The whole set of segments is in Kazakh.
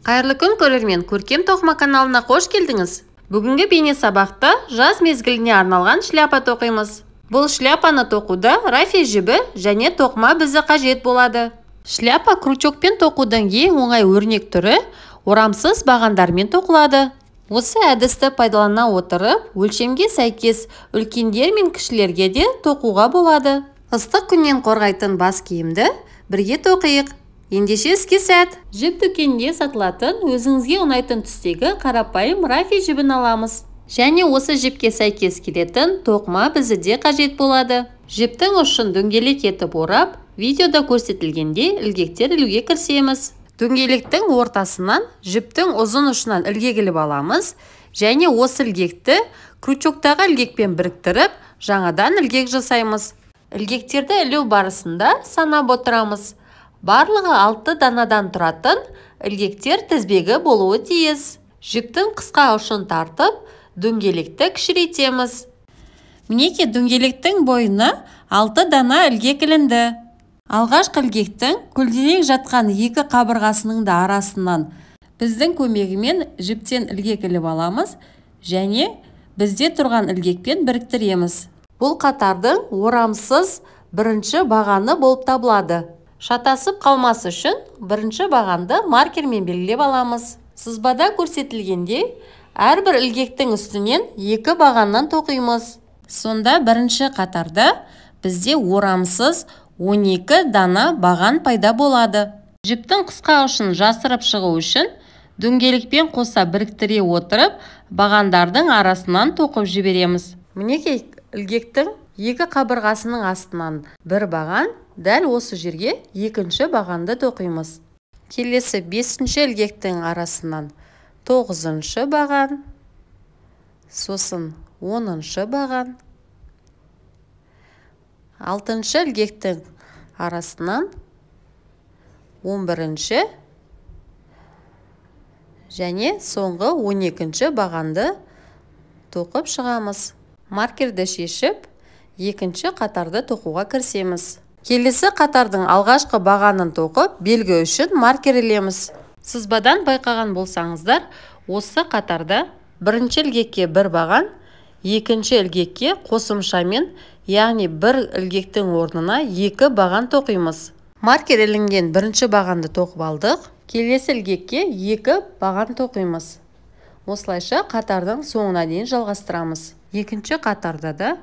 Қайырлы күн, көрермен! Көркем тоқыма каналына қош келдіңіз. Бүгінгі бейне сабақта жаз мезгіліне арналған шляпа тоқимыз. Бұл шляпаны тоқуда рафия жібі және тоқыма бізі қажет болады. Шляпа крючокпен тоқудың ең оңай өрнек түрі орамсыз бағандармен тоқылады. Осы әдісті пайдалана отырып, өлшемге сәйкес үлкендер мен кішілерге де тоқуға болады. Ыстық күннен қорғайтын бас киімді бірге тоқиық. Ендеше іске сәт. Жіп дүкенінде сатылатын өзіңізге ұнайтын түстегі қарапайым рафия жібін аламыз. Және осы жіпке сәйкес келетін тоқыма бізі де қажет болады. Жіптің ұшын дөңгелек етіп орап, видеода көрсетілгендей ілгектер ілуге кірісеміз. Дөңгелектің ортасынан жіптің ұзын ұшынан ілгек іліп аламыз және осы ілгекті крючоктағы ілгекпен біріктіріп, жаңадан ілгек жасаймыз. Ілгектерді ілу барысында санап отырамыз. Барлығы 6 данадан тұратын ілгектер тізбегі болуы тиіс. Жіптің қысқа ұшын тартып, дөңгелекті кішірейтеміз. Мінекей, дөңгелектің бойына 6 дана ілгек ілінді. Алғашқы ілгектің көлденең жатқан екі қабырғасының да арасынан біздің көмегімен жіптен ілгек іліп аламыз және бізде тұрған ілгекпен біріктіреміз. Бұл қатардың орамсыз бірінші бағаны болып табылады. Шатасып қалмас үшін бірінші бағанды маркермен белгілеп аламыз. Сызбада көрсетілгендей, әрбір ілгектің үстінен екі бағаннан тоқимыз. Сонда бірінші қатарда бізде орамсыз 12 дана баған пайда болады. Жіптің қысқа ұшын жасырып шығу үшін дөңгелекпен қоса біріктіре отырып, бағандардың арасынан тоқып жібереміз. Мінекей, ілгектің екі қабырғасының астынан бір баған, дәл осы жерге екінші бағанды тоқимыз. Келесі 5-ші ілгектің арасынан 9-шы баған, сосын 10-шы баған, 6-шы ілгектің арасынан 11-ші және соңғы 12-ші бағанды тоқып шығамыз. Маркерді шешіп, екінші қатарды тоқуға кірісеміз. Келесі қатардың алғашқы бағанын тоқып, белгі үшін маркер ілеміз. Сызбадан байқаған болсаңыздар, осы қатарда бірінші ілгекке бір баған, екінші ілгекке қосымшамен, яғни бір ілгектің орнына екі баған тоқимыз. Маркер ілінген бірінші бағанды тоқып алдық. Келесі ілгекке екі баған тоқимыз. Осылайша қатардың соңына дейін жалғастырамыз. Екінші қатарда да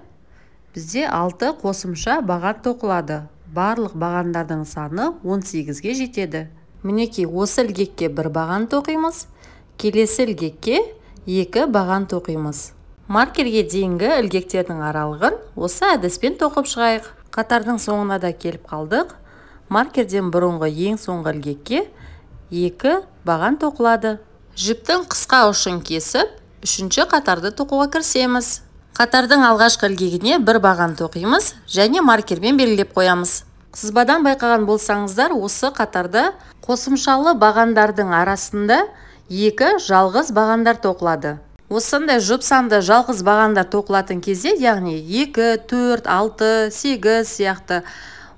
бізде 6 қосымша баған тоқылады. Барлық бағандардың саны 18-ге жетеді. Мінекей, осы ілгекке бір баған тоқимыз, келесі ілгекке екі баған тоқимыз. Маркерге дейінгі ілгектердің аралығын осы әдіспен тоқып шығайық. Қатардың соңына да келіп қалдық. Маркерден бұрынғы ең соңғы ілгекке екі баған тоқылады. Жіптің қысқа ұшын кесіп, үшінші қатарды тоқуға кірісеміз. Қатардың алғашқы ілгегіне бір баған тоқимыз және маркермен белгілеп қоямыз. Сызбадан байқаған болсаңыздар, осы қатарда қосымшалы бағандардың арасында екі жалғыз бағандар тоқылады. Осындай жұп санды жалғыз бағандар тоқылатын кезде, яғни 2, 4, 6, 8 сияқты,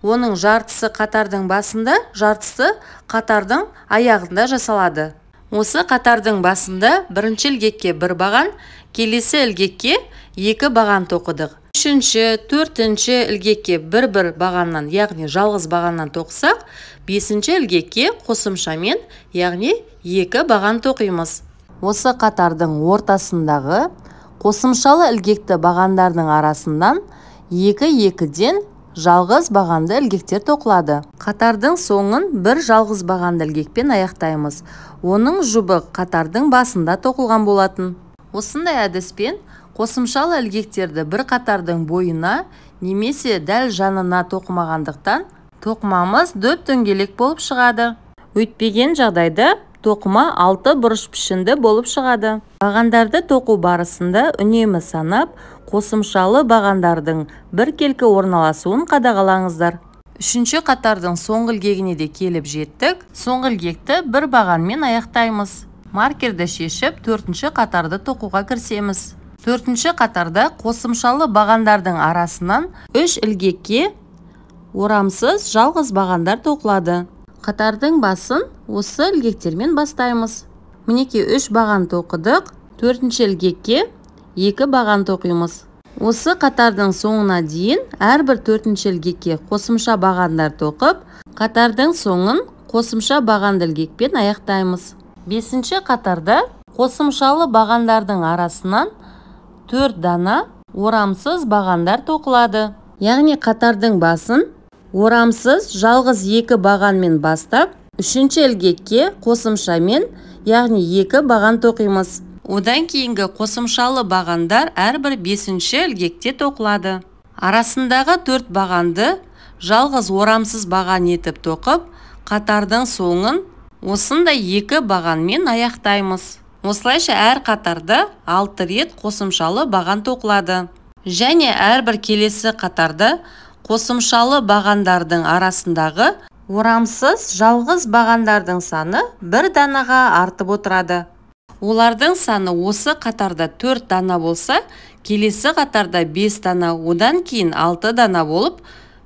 оның жартысы қатардың басында, жартысы қатардың аяғында жасалады. Осы қатардың басында бірінші ілгекке бір баған, келесі ілгекке екі баған тоқыдық. Үшінші, төртінші ілгекке бір-бір бағаннан, яғни жалғыз бағаннан тоқысақ, бесінші ілгекке қосымшамен, яғни екі баған тоқимыз. Осы қатардың ортасындағы қосымшалы ілгекті бағандардың арасынан екі-екіден жалғыз бағанды ілгектер тоқылады. Қатардың соңын бір жалғыз бағанды ілгекпен аяқтаймыз. Оның жұбы қатардың басында тоқылған болатын. Осындай әдіспен қосымшалы ілгектерді бір қатардың бойына немесе дәл жанына тоқымағандықтан тоқымамыз дөп-дөңгелек болып шығады. Өйтпеген жағдайда тоқыма 6 бұрыш пішінді болып шығады. Бағандарды тоқу барысында үнемі санап, қосымшалы бағандардың біркелкі орналасуын қадағалаңыздар. Үшінші қатардың соңғы ілгегіне де келіп жеттік. Соңғы ілгекті бір бағанмен аяқтаймыз. Маркерді шешіп, төртінші қатарды тоқуға кірісеміз. Төртінші қатарда қосымшалы бағандардың арасынан 3 ілгекке орамсыз жалғыз бағандар тоқылады. Қатардың басын осы ілгектермен бастаймыз. Мінекей 3 баған тоқыдық, 4-ші ілгекке 2 баған тоқимыз. Осы қатардың соңына дейін әрбір 4-ші ілгекке қосымша бағандар тоқып, қатардың соңын қосымша бағанды ілгекпен аяқтаймыз. 5-ші қатарда қосымшалы бағандардың арасынан 4 дана орамсыз бағандар тоқылады. Яғни қатардың басын орамсыз жалғыз 2 бағанмен бастап, 3-ші ілгекке қосымшамен, яғни 2 баған тоқимыз. Одан кейінгі қосымшалы бағандар әрбір 5-ші ілгекте тоқылады. Арасындағы 4 бағанды жалғыз орамсыз баған етіп тоқып, қатардың соңын осындай 2 бағанмен аяқтаймыз. Осылайша әр қатарда 6 рет қосымшалы баған тоқылады. Және әрбір келесі қатарда қосымшалы бағандардың арасындағы орамсыз жалғыз бағандардың саны 1 данаға артып отырады. Олардың саны осы қатарда 4 дана болса, келесі қатарда 5 дана, одан кейін 6 дана болып,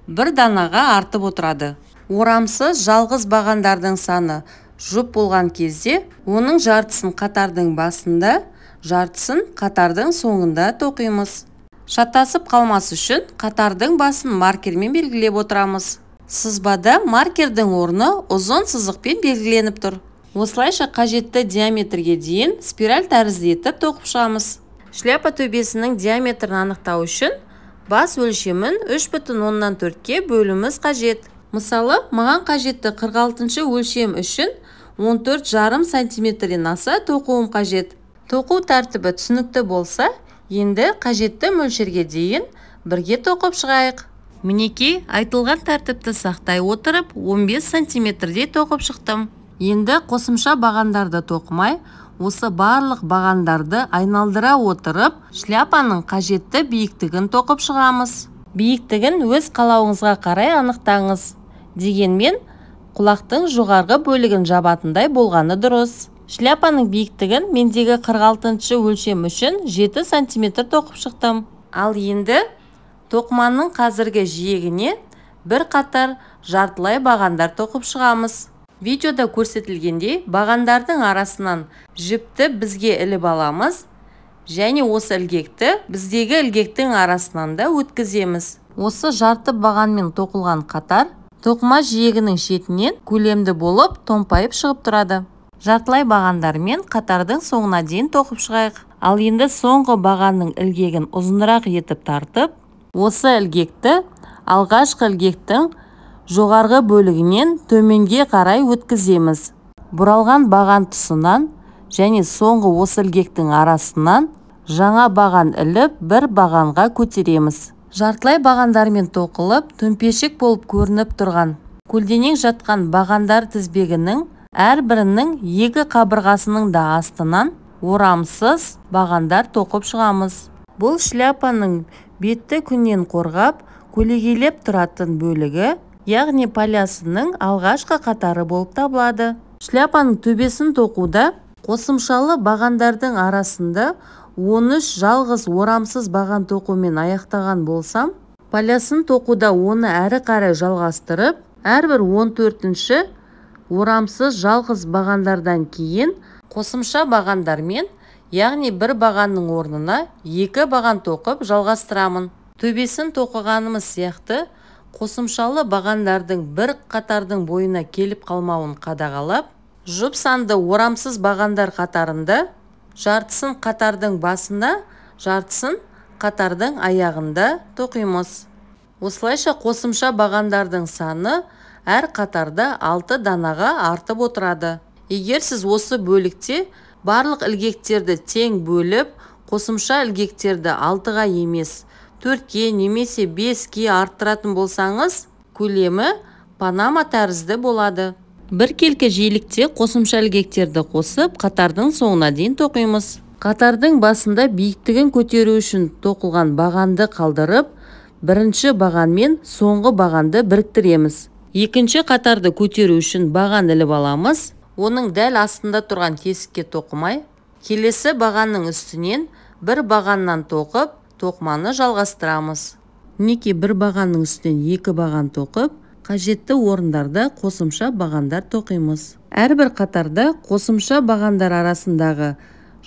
1 данаға артып отырады. Орамсыз жалғыз бағандардың саны жұп болған кезде, оның жартысын қатардың басында, жартысын қатардың соңында тоқимыз. Шатасып қалмас үшін қатардың басын маркермен белгілеп отырамыз. Сызбада маркердің орны ұзын сызықпен белгіленіп тұр. Осылайша қажетті диаметрге дейін спираль тәрізді етіп тоқып шығамыз. Шляпа төбесінің диаметрін анықтау үшін бас өлшемін 3,4-ке бөлуіміз қажет. Мысалы, маған қажетті 46-шы өлшем үшін 14,5 сантиметрден аса тоқуым қажет. Тоқу тәртібі түсінікті болса, енді қажетті мөлшерге дейін бірге тоқып шығайық. Мінекей, айтылған тәртіпті сақтай отырып, 15 сантиметрдей тоқып шықтым. Енді қосымша бағандарды тоқымай, осы барлық бағандарды айналдыра отырып, шляпаның қажетті биіктігін тоқып шығамыз. Биіктігін өз қалауыңызға қарай анықтаңыз. Дегенмен, құлақтың жоғарғы бөлігін жабатындай болғаны дұрыс. Шляпаның биіктігін мендегі 46-шы өлшем үшін 7 сантиметр тоқып шықтым. Ал енді тоқыманың қазіргі жиегіне бір қатар жартылай бағандар тоқып шығамыз. Видеода көрсетілгендей, бағандардың арасынан жіпті бізге іліп аламыз және осы ілгекті біздегі ілгектің арасынан да өткіземіз. Осы жарты бағанмен тоқылған қатар тоқыма жиегінің шетінен көлемді болып томпайып шығып тұрады. Жартылай бағандармен қатардың соңына дейін тоқып шығайық. Ал енді соңғы бағанның ілгегін ұзынырақ етіп тартып, осы ілгекті алғашқы ілгектің жоғарғы бөлігінен төменге қарай өткіземіз. Бұралған баған тұсынан және соңғы осы ілгектің арасынан жаңа баған іліп, бір бағанға көтереміз. Жартылай бағандармен тоқылып, төмпешік болып көрініп тұрған көлденең жатқан бағандар тізбегінің әрбірінің екі қабырғасының да астынан орамсыз бағандар тоқып шығамыз. Бұл шляпаның бетті күннен қорғап, көлегейлеп тұратын бөлігі, яғни полясының алғашқы қатары болып табылады. Шляпаның төбесін тоқуда қосымшалы бағандардың арасында 13 жалғыз орамсыз баған тоқумен аяқтаған болсам, полясын тоқуда оны әрі қарай жалғастырып, әрбір 14-ші орамсыз жалғыз бағандардан кейін қосымша бағандармен, яғни бір бағанның орнына 2 баған тоқып жалғастырамын. Төбесін тоқығанымыз сияқты қосымшалы бағандардың бір қатардың бойына келіп қалмауын қадағалап, жұп санды орамсыз бағандар қатарында жартысын қатардың басында, жартысын қатардың аяғында тоқимыз. Осылайша қосымша бағандардың саны әр қатарда 6 данаға артып отырады. Егер сіз осы бөлікте барлық ілгектерді тең бөліп, қосымша ілгектерді 6-ға емес, 4-ке немесе 5-ке арттыратын болсаңыз, көлемі панама тәрізді болады. Біркелкі жиілікте қосымша ілгектерді қосып, қатардың соңына дейін тоқимыз. Қатардың басында биіктігін көтеру үшін тоқылған бағанды қалдырып, бірінші бағанмен соңғы бағанды біріктіреміз. Екінші қатарды көтеру үшін баған іліп аламыз. Оның дәл астында тұрған тесікке тоқымай, келесі бағанның үстінен бір бағаннан тоқып, тоқыманы жалғастырамыз. Мінекей бір бағанның үстінен екі баған тоқып, қажетті орындарда қосымша бағандар тоқимыз. Әрбір қатарда қосымша бағандар арасындағы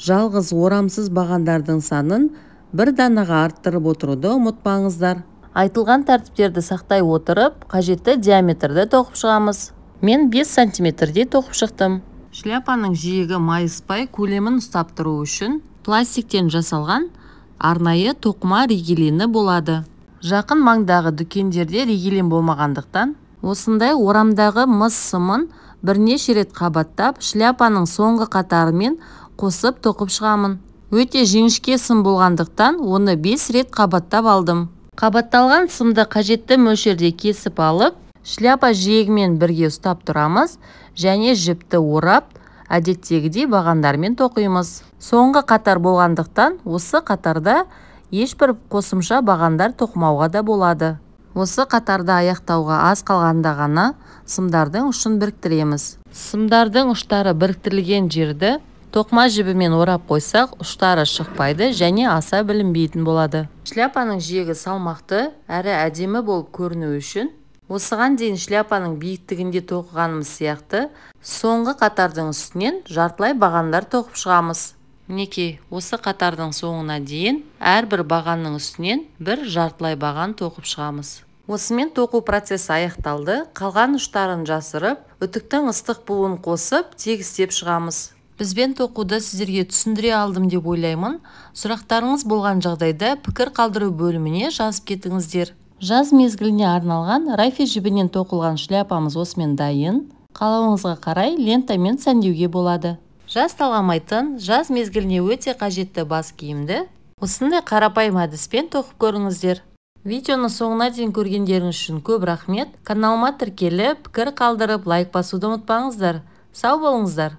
жалғыз орамсыз бағандардың санын бір данаға арттырып отыруды ұмытпаңыздар. Айтылған тәртіптерді сақтай отырып, қажетті диаметрді тоқып шығамыз. Мен 5 сантиметрдей тоқып шықтым. Шляпаның жиегі майыспай көлемін ұстап тұру үшін пластиктен жасалған арнайы тоқыма регелені болады. Жақын маңдағы дүкендерде регелен болмағандықтан, осындай орамдағы мыс сымын бірнеше рет қабаттап, шляпаның соңғы қатарымен қосып тоқып шығамын. Өте жіңішке сым болғандықтан, оны 5 рет қабаттап алдым. Қабатталған сымды қажетті мөлшерде кесіп алып, шляпа жиегімен бірге ұстап тұрамыз және жіпті орап, әдеттегідей бағандармен тоқимыз. Соңғы қатар болғандықтан, осы қатарда ешбір қосымша бағандар тоқымауға да болады. Осы қатарды аяқтауға аз қалғанда ғана сымдардың ұшын біріктіреміз. Сымдардың ұштары біріктірілген жерді тоқыма жібімен орап қойсақ, ұштары шықпайды және аса білінбейтін болады. Шляпаның жиегі салмақты әрі әдемі болып көріну үшін осыған дейін шляпаның биіктігінде тоқығанымыз сияқты соңғы қатардың үстінен жартылай бағандар тоқып шығамыз. Мінекей, осы қатардың соңына дейін әрбір бағанның үстінен бір жартылай баған тоқып шығамыз. Осымен тоқу процесі аяқталды. Қалған ұштарын жасырып, үтіктің ыстық буын қосып, тегістеп шығамыз. Бізбен тоқуды сіздерге түсіндіре алдым деп ойлаймын. Сұрақтарыңыз болған жағдайда пікір қалдыру бөліміне жазып кетіңіздер. Жаз мезгіліне арналған рафия жібінен тоқылған шляпамыз осымен дайын. Қалауыңызға қарай лентамен сәндеуге болады. Жаз талғамайтын, жаз мезгіліне өте қажетті бас киімді осындай қарапайым әдіспен тоқып көріңіздер. Видеоны соңына дейін көргендеріңіз үшін көп рахмет. Каналыма тіркеліп, пікір қалдырып, лайк басуды ұмытпаңыздар. Сау болыңыздар.